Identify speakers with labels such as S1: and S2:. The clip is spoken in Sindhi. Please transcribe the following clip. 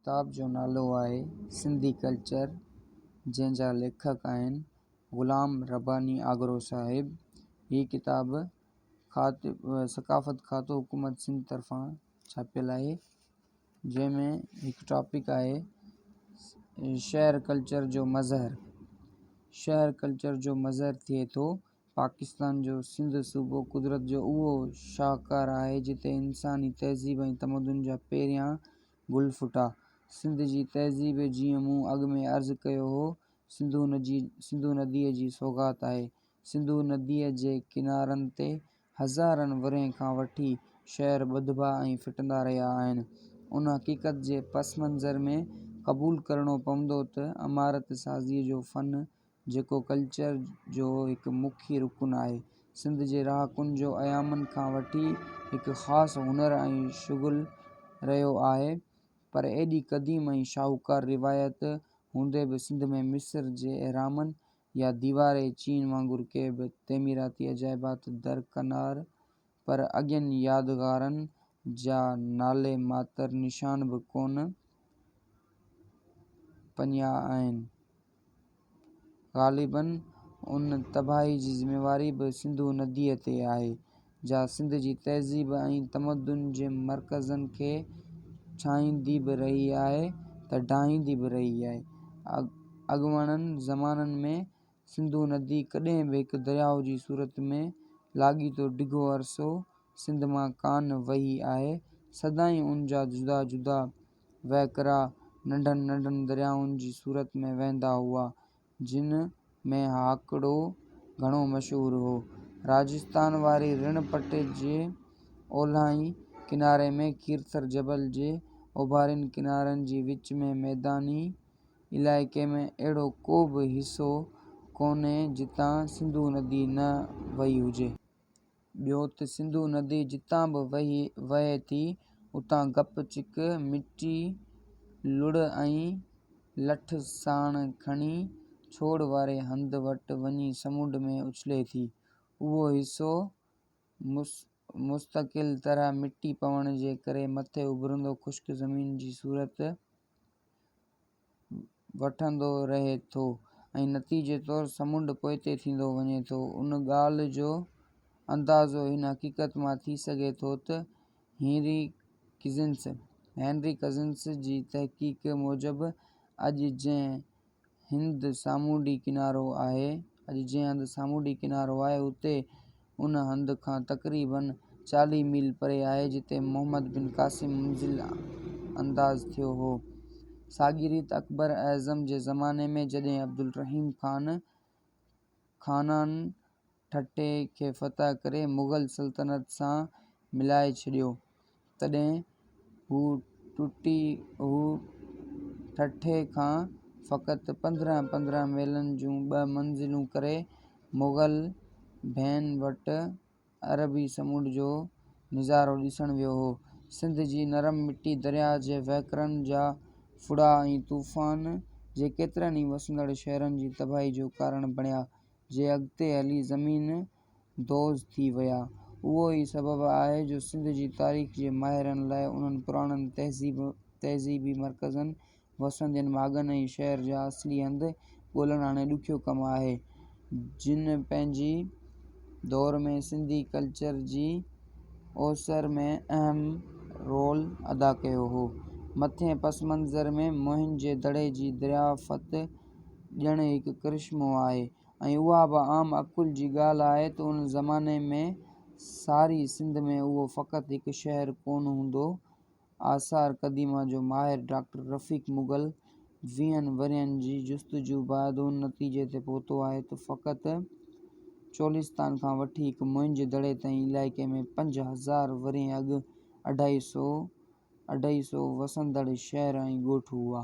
S1: ڪتاب جو نالو آهي سنڌي ڪلچر جنهن جا ليکڪ آهن غلام رباني آگرو صاحب. هي ڪتاب ثقافت کاتو حڪومت سنڌ طرفان ڇاپيل آهي جنهن ۾ هڪ ٽاپڪ آهي شهر ڪلچر جو مظهر. شهر ڪلچر جو مظهر ٿئي ٿو پاڪستان جو سنڌ صوبو قدرت جو اهو شاهڪار آهي، جتي انساني تهذيب ۽ تمدن جا پهريان گل ڦٽا. سنڌ جي تهذيب جيئن مون اڳ ۾ عرض ڪيو هو، سنڌو نديء جي سوغات آهي. سنڌو نديء جي ڪنارن تي هزارن ورهين کان وٺي شهر ٻڌبا ۽ ڦٽندا رهيا آهن. ان حقيقت جي پس منظر ۾ قبول ڪرڻو پوندو ته عمارت سازيء جو فن جيڪو ڪلچر جو هڪ مکيه رڪن آهي. سنڌ جي رهاڪن جو ايامن کان وٺي هڪ خاص هنر ۽ شغل رهيو آهي، پر ايڏي قديم ۽ شاهوڪار روايت هوندي به سنڌ ۾ مصر جي اهرامن يا ديوار چين وانگر ڪي به تعميراتي عجائبات درڪنار، پر اڳين يادگارن جا نالي ماتر نشان به ڪونه پڃيا آهن. غالباً ان تباهي جي ذميواري به سنڌو نديء تي آهي، جا سنڌ جي تهذيب ۽ تمدن جي مرڪزن کي ٺاهيندي به رهي آهي ته ڊاهيندي به رهي آهي. اڳوڻن زمانن ۾ سنڌو ندي ڪڏهن به هڪ درياء جي صورت ۾ لاڳيتو ڊگهو عرصو سنڌ مان ڪانه وهي آهي، سدائين ان جا جدا جدا وهڪرا ننڍن ننڍن دريائن جي صورت ۾ وهندا هئا، جن ۾ هاڪڙو گهڻو مشهور هو. راجستان واري رڻ پٽ جي اولهائين ڪناري ۾ کيرٿر جبل جي اوڀارين ڪنارن جي وچ ۾ ميداني علائقي ۾ اهڙو ڪو به حصو ڪونهي جتان سنڌو ندي نه وهي هجي. ٻيو ته سنڌو ندي جتان به وهي ٿي، اتان گپ چڪ، مٽي، لڙ ۽ لٺ ساڻ کڻي ڇوڙ واري هنڌ وٽ وڃي سمنڊ ۾ اڇلي ٿي. اهو حصو مستقل طرح مٽي پوڻ جي ڪري مٿي اڀرندو خشڪ زمين جي صورت وٺندو رهي ٿو ۽ نتيجي طور سمنڊ پوئتي ٿيندو وڃي ٿو. ان ڳالهه جو اندازو هن حقيقت مان ٿي سگهي ٿو ته هينري ڪزنس Henry Cousins جي تحقيق موجب اڄ جنهن هنڌ سامونڊي ڪنارو آهي اڄ جنهن هنڌ سامونڊي ڪنارو آهي اتي ان هنڌ کان تقريباً 40 ميل پري آهي جتي محمد بن قاسم منزل انداز ٿيو هو. ساڳي ريت اڪبر اعظم جي زماني ۾ جڏهن عبدالرحيم خان خانان ٺٽي کي فتح ڪري مغل سلطنت سان ملائي ڇڏيو، تڏهن هو ٺٽي کان فقط 15 15 ميلن جون ٻه منزلون ڪري مغل ڀين وٽ عربي سمنڊ جو نظارو ڏسڻ ويو هو. سنڌ جي نرم مٽي، درياهه جي وهڪرن جا ڦڙا ۽ طوفان، جي ڪيترن ئي وسندڙ شهرن جي تباهي جو ڪارڻ بڻيا، جي اڳتي هلي زمين دوز ٿي ويا. اهو ئي سبب آهي جو سنڌ جي تاريخ جي ماهرن لاء انهن پراڻن تهذيبي مرڪزن، وسندين، ماڳن ۽ شهر جا اصلي هنڌ ڳولڻ هاڻي ڏکيو ڪم آهي، جن پنهنجي دور ۾ سنڌي ڪلچر جي اوسر ۾ اهم رول ادا ڪيو هو. مٿئين پس منظر ۾ موهن جي دڙي جي دريافت ڄڻ هڪ ڪرشمو آهي ۽ اها به عام عقل جي ڳالهه آهي ته ان زماني ۾ ساري سنڌ ۾ اهو فقط هڪ شهر ڪونه هوندو. آثار قديمه جو ماهر ڊاڪٽر رفيق مغل ويهن ورهين جي جستجو بعد ان نتيجي تي پهتو آهي ته فقط چولستان کان وٺي هڪ موهن جي دڙي تائين علائقي ۾ 5000 ورهيه اڳ اڍائي سو وسندڙ شهر ۽ ڳوٺ هئا.